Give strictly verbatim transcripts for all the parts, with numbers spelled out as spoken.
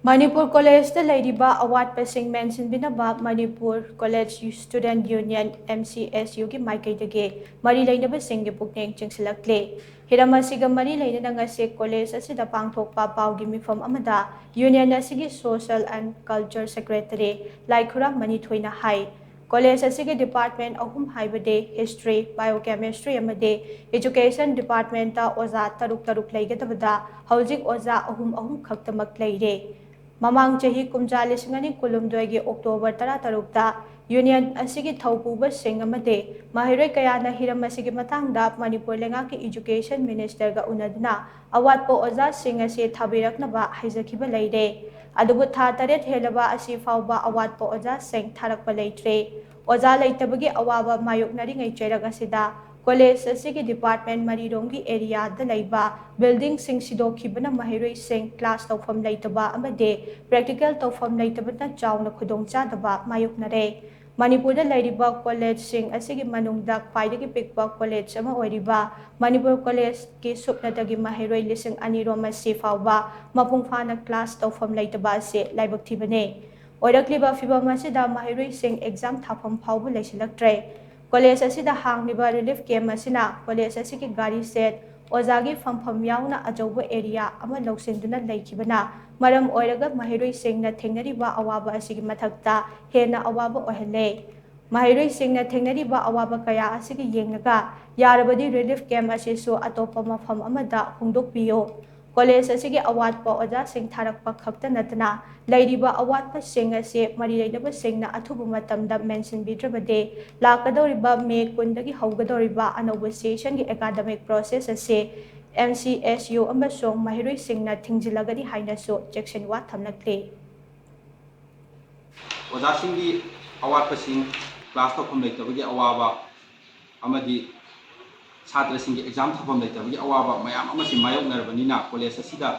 ꯃꯅꯤꯄꯨꯔ ꯀꯣꯂꯦꯖꯇ ꯂꯩꯔꯤꯕ ꯑꯋꯥꯠꯄꯁꯤꯡ ꯃꯦꯟꯁꯤꯟꯕꯤꯅꯕ Manipur college student union, MCSU, ꯒꯤ ꯃꯥꯏꯀꯩꯗꯒꯤ ꯃꯔꯤ ꯂꯩꯅꯕꯁꯤꯡꯒꯤ ꯄꯨꯛꯅꯤꯡ ꯆꯤꯡꯁꯤꯜꯂꯛꯂꯦ꯫ ꯍꯤꯔꯝ ꯑꯁꯤꯒ ꯃꯔꯤ ꯂꯩꯅꯅ ꯉꯁꯤ ꯀꯣꯂꯦꯖ ꯑꯁꯤꯗ ꯄꯥꯡꯊꯣꯛꯄ ꯄꯥꯎꯒꯤ ꯃꯤꯐꯝ ꯑꯃꯗ ꯌꯨꯅꯤꯌꯟ ꯑꯁꯤꯒꯤ Social and Culture Secretary Laikhuram ꯃꯅꯤꯊꯣꯏꯅ ꯍꯥꯏ, ꯀꯣꯂꯦꯖ ꯑꯁꯤꯒꯤ ꯗꯤꯄꯥꯔꯠꯃꯦꯟꯠ ꯑꯍꯨꯝ ꯍꯥꯏꯕꯗꯤ History, Biochemistry ꯑꯃꯗꯤ Education ꯗꯤꯄꯥꯔꯠꯃꯦꯟꯠꯇ ꯑꯣꯖꯥ ꯇꯔꯨꯛ ꯇꯔꯨꯛ ꯂꯩꯒꯗꯕꯗ ꯍꯧꯖꯤꯛ ꯑꯣꯖꯥ ꯑꯍꯨꯝ ꯑꯍꯨꯝ ꯈꯛꯇꯃꯛ ꯂꯩꯔꯦ꯫ ꯃꯃꯥꯡ ꯆꯍꯤ ꯀꯨꯝꯖꯥ ꯂꯤꯁꯤꯡ ꯑꯅꯤ ꯀꯨꯟꯍꯨꯝꯗꯣꯏꯒꯤ ꯑꯣꯛꯇꯣꯕꯔ ꯇꯔꯥꯇꯔꯨꯛꯇ ꯌꯨꯅꯤꯌꯟ ꯑꯁꯤꯒꯤ ꯊꯧꯄꯨꯕꯁꯤꯡ ꯑꯃꯗꯤ ꯃꯍꯩꯔꯣꯏ ꯀꯌꯥꯅ ꯍꯤꯔꯝ ꯑꯁꯤꯒꯤ ꯃꯇꯥꯡꯗ ꯃꯅꯤꯄꯨꯔ ꯂꯩꯉꯥꯛꯀꯤ ꯏꯖꯨꯀꯦꯁꯟ ꯃꯤꯅꯤꯁꯇꯔꯒ ꯎꯅꯗꯨꯅ ꯑꯋꯥꯠꯄ ꯑꯣꯖꯥꯁꯤꯡ ꯑꯁꯤ ꯊꯥꯕꯤꯔꯛꯅꯕ ꯍꯥꯏꯖꯈꯤꯕ ꯂꯩꯔꯦ꯫ ꯑꯗꯨꯕꯨ ꯊꯥ ꯇꯔꯦꯠ ꯍꯦꯜꯂꯕ ꯑꯁꯤ ꯐꯥꯎꯕ ꯑꯋꯥꯠꯄ ꯑꯣꯖꯥꯁꯤꯡ ꯊꯥꯔꯛꯄ ꯂꯩꯇ꯭ꯔꯦ꯫ ꯑꯣꯖꯥ ꯂꯩꯇꯕꯒꯤ ꯑꯋꯥꯕ ꯃꯥꯌꯣꯛꯅꯔꯤꯉꯩ ꯆꯩꯔꯛ ꯑꯁꯤꯗ ꯀꯣꯂꯦꯖ ꯑꯁꯤꯒꯤ ꯗꯤꯄꯥꯔꯠꯃꯦꯟꯠ ꯃꯔꯤꯔꯣꯝꯒꯤ ꯑꯦꯔꯤꯌꯥꯗ ꯂꯩꯕ ꯕꯤꯜꯗꯤꯡꯁꯤꯡ ꯁꯤꯗꯣꯛꯈꯤꯕꯅ ꯃꯍꯩꯔꯣꯏꯁꯤꯡ ꯀ꯭ꯂꯥꯁ ꯇꯧꯐꯝ ꯂꯩꯇꯕ ꯑꯃꯗꯤ ꯄ꯭ꯔꯦꯛꯇꯤꯀꯦꯜ ꯇꯧꯐꯝ ꯂꯩꯇꯕꯅ ꯆꯥꯎꯅ ꯈꯨꯗꯣꯡꯆꯥꯗꯕ ꯃꯥꯌꯣꯛꯅꯔꯦ꯫ ꯃꯅꯤꯄꯨꯔꯗ ꯂꯩꯔꯤꯕ ꯀꯣꯂꯦꯖꯁꯤꯡ ꯑꯁꯤꯒꯤ ꯃꯅꯨꯡꯗ ꯈ꯭ꯋꯥꯏꯗꯒꯤ ꯄꯤꯛꯄ ꯀꯣꯂꯦꯖ ꯑꯃ ꯑꯣꯏꯔꯤꯕ ꯃꯅꯤꯄꯨꯔ ꯀꯣꯂꯦꯖꯀꯤ ꯁꯨꯞꯅꯇꯒꯤ ꯃꯍꯩꯔꯣꯏ ꯂꯤꯁꯤꯡ ꯑꯅꯤꯔꯣꯝ ꯑꯁꯤ ꯐꯥꯎꯕ ꯃꯄꯨꯡ ꯐꯥꯅ ꯀ꯭ꯂꯥꯁ ꯇꯧꯐꯝ ꯂꯩꯇꯕ ꯑꯁꯤ ꯂꯥꯏꯕꯛ ꯊꯤꯕꯅꯤ꯫ ꯑꯣꯏꯔꯛꯂꯤꯕ ꯐꯤꯚꯝ ꯑꯁꯤꯗ ꯃꯍꯩꯔꯣꯏꯁꯤꯡ ꯑꯦꯛꯖꯥꯝ ꯊꯥꯐꯝ ꯐꯥꯎꯕ ꯂꯩꯁꯤꯜꯂꯛꯇ꯭ꯔꯦ꯫ ꯀꯣꯂꯦꯖ ꯑꯁꯤꯗ ꯍꯥꯡꯂꯤꯕ ꯔꯤꯂꯤꯐ ꯀꯦꯝꯞ ꯑꯁꯤꯅ ꯀꯣꯂꯦꯖ ꯑꯁꯤꯒꯤ ꯒꯥꯔꯤ ꯁꯦꯠ, ꯑꯣꯖꯥꯒꯤ ꯐꯝꯐꯝ ꯌꯥꯎꯅ ꯑꯆꯧꯕ ꯑꯦꯔꯤꯌꯥ ꯑꯃ ꯂꯧꯁꯤꯟꯗꯨꯅ ꯂꯩꯈꯤꯕꯅ ꯃꯔꯝ ꯑꯣꯏꯔꯒ ꯃꯍꯩꯔꯣꯏꯁꯤꯡꯅ ꯊꯦꯡꯅꯔꯤꯕ ꯑꯋꯥꯕ ꯑꯁꯤꯒꯤ ꯃꯊꯛꯇ ꯍꯦꯟꯅ ꯑꯋꯥꯕ ꯑꯣꯏꯍꯜꯂꯦ꯫ ꯃꯍꯩꯔꯣꯏꯁꯤꯡꯅ ꯊꯦꯡꯅꯔꯤꯕ ꯑꯋꯥꯕ ꯀꯌꯥ ꯑꯁꯤꯒꯤ ꯌꯦꯡꯂꯒ ꯌꯥꯔꯕꯗꯤ ꯔꯤꯂꯤꯐ ꯀꯦꯝꯞ ꯑꯁꯤꯁꯨ ꯑꯇꯣꯞꯄ ꯃꯐꯝ ꯑꯃꯗ ꯍꯣꯡꯗꯣꯛꯄꯤꯌꯨ꯫ ꯀꯣꯂꯦꯖ ꯑꯁꯤꯒꯤ ꯑꯋꯥꯠꯄ ꯑꯣꯖꯥꯁꯤꯡ ꯊꯥꯔꯛꯄ ꯈꯛꯇ ꯅꯠꯇꯅ ꯂꯩꯔꯤꯕ ꯑꯋꯥꯠꯄꯁꯤꯡ ꯑꯁꯤ ꯃꯔꯤ ꯂꯩꯅꯕꯁꯤꯡꯅ ꯑꯊꯨꯕ ꯃꯇꯝꯗ ꯃꯦꯟꯁꯤꯟꯕꯤꯗ꯭ꯔꯕꯗꯤ ꯂꯥꯛꯀꯗꯧꯔꯤꯕ ꯃꯦ ꯀꯨꯟꯗꯒꯤ ꯍꯧꯒꯗꯧꯔꯤꯕ ꯑꯅꯧꯕ ꯁꯦꯁꯟꯒꯤ ꯑꯦꯀꯥꯗꯃꯤꯛ ꯄ꯭ꯔꯣꯁꯦꯁ ꯑꯁꯤ MCSU ꯑꯃꯁꯨꯡ ꯃꯍꯩꯔꯣꯏꯁꯤꯡꯅ ꯊꯤꯡꯖꯤꯜꯂꯒꯅꯤ ꯍꯥꯏꯅꯁꯨ ꯆꯦꯛꯁꯤꯟꯋꯥ ꯊꯝꯂꯛꯂꯤ꯫ ꯑꯣꯖꯥꯁꯤꯡꯒꯤ ꯑꯋꯥꯠꯄꯁꯤꯡ, ꯀ꯭ꯂꯥꯁ ꯇꯧꯐꯝ ꯂꯩꯇꯕꯒꯤ ꯑꯋꯥꯕ ꯑꯃꯗꯤ ꯁꯥꯇ꯭ꯔꯁꯤꯡꯒꯤ ꯑꯦꯛꯖꯥꯝ ꯊꯥꯐꯝ ꯂꯩꯇꯕꯒꯤ ꯑꯋꯥꯕ ꯃꯌꯥꯝ ꯑꯃꯁꯤ ꯃꯥꯌꯣꯛꯅꯔꯕꯅꯤꯅ, ꯀꯣꯂꯦꯖ ꯑꯁꯤꯗ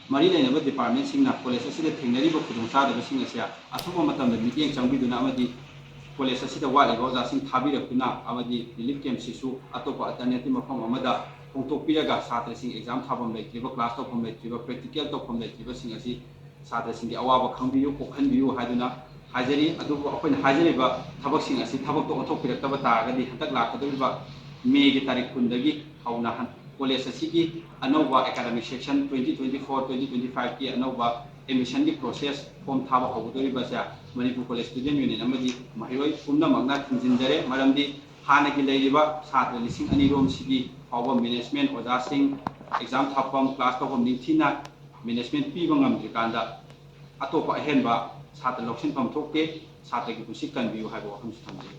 ꯃꯔꯤ ꯂꯩꯅꯕ ꯗꯤꯄꯥꯔꯠꯃꯦꯟꯁꯤꯡꯅ ꯀꯣꯂꯦꯖ ꯑꯁꯤꯗ ꯊꯦꯡꯅꯔꯤꯕ ꯈꯨꯗꯣꯡꯆꯥꯗꯕꯁꯤꯡ ꯑꯁꯤ ꯑꯊꯨꯕ ꯃꯇꯝꯗ ꯃꯤꯠꯌꯦꯡ ꯆꯪꯕꯤꯗꯨꯅ ꯑꯃꯗꯤ ꯀꯣꯂꯦꯖ ꯑꯁꯤꯗ ꯋꯥꯠꯂꯤꯕ ꯑꯣꯖꯥꯁꯤꯡ ꯊꯥꯕꯤꯔꯛꯇꯨꯅ ꯑꯃꯗꯤ ꯔꯤꯂꯤꯐ ꯀꯦꯝꯞꯁꯤꯁꯨ ꯑꯇꯣꯞꯄ ꯑꯜꯇꯔꯅꯦꯇꯤꯞ ꯃꯐꯝ ꯑꯃꯗ ꯍꯣꯡꯗꯣꯛꯄꯤꯔꯒ ꯁꯥꯇ꯭ꯔꯁꯤꯡ ꯑꯦꯛꯖꯥꯝ ꯊꯥꯐꯝ ꯂꯩꯇ꯭ꯔꯤꯕ, ꯀ꯭ꯂꯥꯁ ꯇꯧꯐꯝ ꯂꯩꯇ꯭ꯔꯤꯕ, ꯄ꯭ꯔꯦꯛꯇꯤꯀꯦꯜ ꯇꯧꯐꯝ ꯂꯩꯇ꯭ꯔꯤꯕꯁꯤꯡ ꯑꯁꯤ ꯁꯥꯇ꯭ꯔꯁꯤꯡꯒꯤ ꯑꯋꯥꯕ ꯈꯪꯕꯤꯌꯨ, ꯀꯣꯛꯍꯟꯕꯤꯌꯨ ꯍꯥꯏꯗꯨꯅ ꯍꯥꯏꯖꯔꯤ꯫ ꯑꯗꯨꯕꯨ ꯑꯩꯈꯣꯏꯅ ꯍꯥꯏꯖꯔꯤꯕ ꯊꯕꯛꯁꯤꯡ ꯑꯁꯤ ꯊꯕꯛꯇ ꯑꯣꯟꯊꯣꯛꯄꯤꯔꯛꯇꯕ ꯇꯥꯔꯒꯗꯤ, ꯍꯟꯗꯛ ꯂꯥꯛꯀꯗꯧꯔꯤꯕ ꯃꯦꯒꯤ ꯇꯥꯔꯤꯛ ꯀꯨꯟꯗꯒꯤ ꯍꯧꯅ ꯍꯟ-, ꯀꯣꯂꯦꯖ ꯑꯁꯤꯒꯤ ꯑꯅꯧꯕ academic session twenty twenty-four twenty twenty-five ꯀꯤ ꯑꯅꯧꯕ admission ꯒꯤ process, form ꯊꯥꯕ ꯍꯧꯒꯗꯧꯔꯤꯕꯁꯦ ꯃꯅꯤꯄꯨꯔ ꯀꯣꯂꯦꯖ ꯁ꯭ꯇꯨꯗꯦꯟ ꯌꯨꯅꯤꯌꯟ ꯑꯃꯗꯤ ꯃꯍꯩꯔꯣꯏ ꯄꯨꯝꯅꯃꯛꯅ ꯊꯤꯡꯖꯤꯟꯖꯔꯦ꯫ ꯃꯔꯝꯗꯤ ꯍꯥꯟꯅꯒꯤ ꯂꯩꯔꯤꯕ ꯁꯥꯇ꯭ꯔ ꯂꯤꯁꯤꯡ ꯑꯅꯤ ꯔꯣꯝꯁꯤꯒꯤ ꯐꯥꯎꯕ management, ꯑꯣꯖꯥꯁꯤꯡ, exam ꯊꯥꯐꯝ, class ꯇꯧꯐꯝ ꯅꯤꯡꯊꯤꯅ management ꯄꯤꯕ ꯉꯝꯗ꯭ꯔꯤꯀꯥꯟꯗ ꯑꯇꯣꯞꯄ ꯑꯍꯦꯟꯕ ꯁꯥꯇ꯭ꯔ ꯂꯧꯁꯤꯟꯐꯝ ꯊꯣꯛꯇꯦ꯫ ꯁꯥꯇ꯭ꯔꯒꯤ ꯄꯨꯟꯁꯤ ꯀꯟꯕꯤꯌꯨ ꯍꯥꯏꯕ ꯋꯥꯐꯝꯁꯤ ꯊꯝꯖꯩ꯫